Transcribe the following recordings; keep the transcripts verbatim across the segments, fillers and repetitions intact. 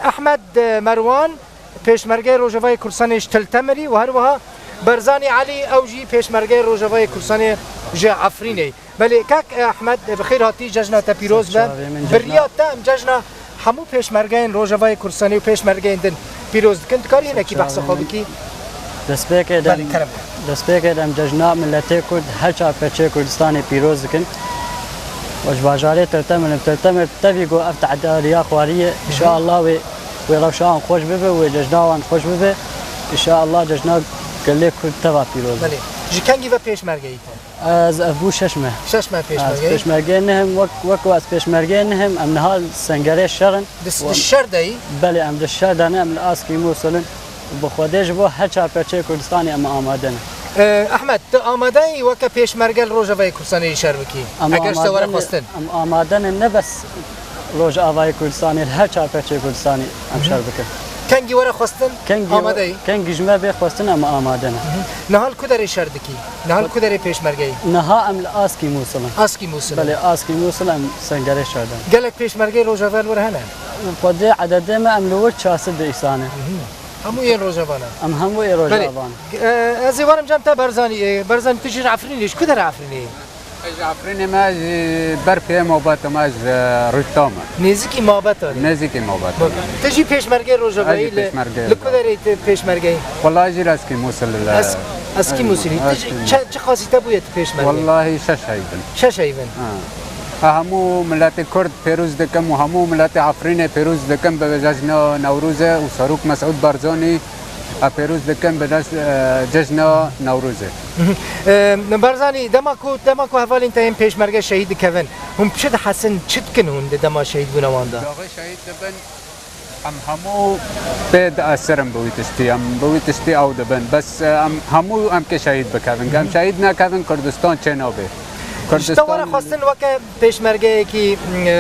Ehmed, e, Merwan, pêşmergeyê Rojavayê Kurdistanê ji Til Temirî û her wiha Berzanî Elî, ew jî pêşmergeyê Rojavayê Kurdistanê ji Efrînê. Belê, kak Ehmed, bi xêr hatî, cejna te pîroz be. Ser çavê min cejna. Bi riya te em cejna hemû pêşmergeyên Rojavayê Kurdistanê û pêşmergeyên din pîroz dikin. Dikarî hinekî behsa xwe bikî? Destpêkê de, Belê, kerem ke. Destpêkê de em cejna miletê Kurd her çar perçeyê Kurdistanê pîroz dikin. Û ji bajarê Til Temir, Til Temir tevî ku ev tehdariya xwarî ye. Înşallah wê, wê rewşa wan xweş bibe, wê cejna wan xweş bibe. Înşallah cejna gelê Kurd teva pîroz be. Belê. Ji kengî ve pêşmergeyî te? Ez ev bû şeş meh. Şeş meh pêşmergeyî? Ez pêşmergeyê nihim, wek, wek ez pêşmergeyê nihim, em niha li sengerê şer in. Di, di şer de yî? Belê, em di şer de ne, em li askî Mûsil in. Bi Xwedê ji bo her çar perçeyê Kurdistanê em amade ne. Ee, Ehmed, tu amade yî weke pêşmerge li Rojavayê Kurdistanê yî şer bikî? Eger ji te were xwestin. Em amade ne, ne bes Rojavayê Kurdistanê, li her çar perçeyê Kurdistanê em şer bikin. Kengî were xwestin, amade yî? Kengî ji me bê xwestin, em amade ne. Niha li ku derê şer dikî? Niha li ku derê pêşmerge yî? Niha em li askî Mûsil in. Askî Mûsil in. Belê, askî Mûsil em sengerê şer de ne. Gelek pêşmergeyê Rojava li wir hene? Xwedê ededê me em li wir çar sed û îsa ne. Hemû yên Rojava ne? Em hemû ê Rojava ne. Belê. E, ez ê werim cem te Berzanî. E, Berzanî, tu jî ji Efrînê, ji ku derê Efrînê yî? Ez ji Efrînê me, ji ber pê mabeta me, ji Rûta me. Nêzîkî mabeta ne? Nêzîkî mabeta me. Tu jî pêşmergeyê Rojavayî, li ku derê tu pêşmergeyî? Wallahî jî li askî Mûsil. Askî Mûsilî. Tu jî çi, çi qasî te bûye tu pêşmergeyî? Wallahîî şeş heyv in. Şeş heyv in. Ha. Ez hemû miletê Kurd pêroz dikim û hemû miletê Efrînê pêroz dikim bi cejna Newrozê û Serok Mesûd Barzanî ez pêroz dikim bi dest, e, cejna Newrozê. Mhm. E, Barzanî, dema ku, dema ku hevalên te yên pêşmerge şehîd dikevin, hûn çi dihesin, çi dikin hûn di dema şehîdbûna wan de? Daxê şehîd dibin, em hemû pê diesirin bi wî tiştî, em bi wî tiştî ew dibin. Bes, e, em hemû em kê şehîd bikevin. Em şehîd nekevin, Kurdistan çê nabe. Ji te were xwestin weke pêşmergeyekî, e, e,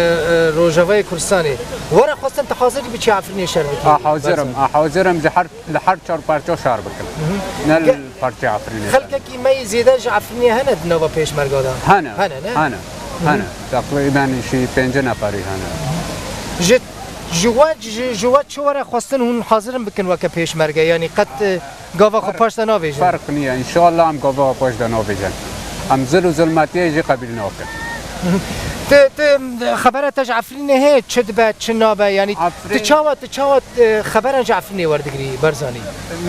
Rojavayê Kurdistanê. Were xwestin tu hazir biçî Efrînê şer bikî? A hazir im, a hazir im ji her, li her çar parça şer bikim. Mhm. Ne li parçê Efrînê. Xelkekî me yî zêde ji Efrînê hene di nava pêşmerga de? Hene. Hene, ne? Hene. Hene. Teqrîben şî pêncî neferî hene. Ji, ji we, ji, ji we çi were xwestin hûn hazir in bikin weke pêşmerge? Yanî qet, e, gava xwe paş de navêjin? Ferq niye. Înşallah em gava xwe paş de navêjin. Em zil û zilmetiyê jî qebîl nakin. Tu, tu, xebera te ji Efrînê heye, çi dibe, çi nabe? Yanî tu çawa, tu çawa, e, xeberan ji Efrînê werdigirî, Barzanî?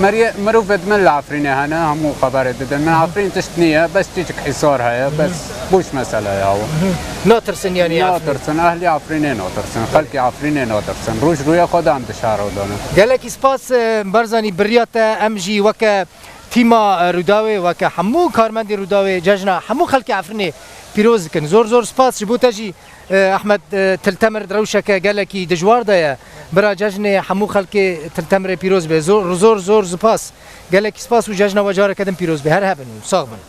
Meriyê, mirovêd min li Efrînê hene, hemû xeberê didin. Min Efrîn tişt niye, bes çiçik hîsar heye, bes boş mesele ya o. Natirsin yanî Efrîn? Natirsin, ehlî Efrînê natirsin, xelkê Efrînê natirsin. Roj rûyê xwe de em di şehra de ne. Gelekî spas, e, Barzanî, bi riya te em jî weke tîma, e, Rûdawê, weke hemû karmendê Rûdawê cejna hemû xelkê Efrînê pîroz dikin. Zor zor spas ji bo te jî, e, Ehmed, e, Til Temir di rewşeke gelekî dijwar de ye. Bira cejnê hemû xelkê Til Temirê pîroz be. Zor, zor, zor spas. Gelekî spas û cejna we careke din pîroz be. Her hebin û sax bin.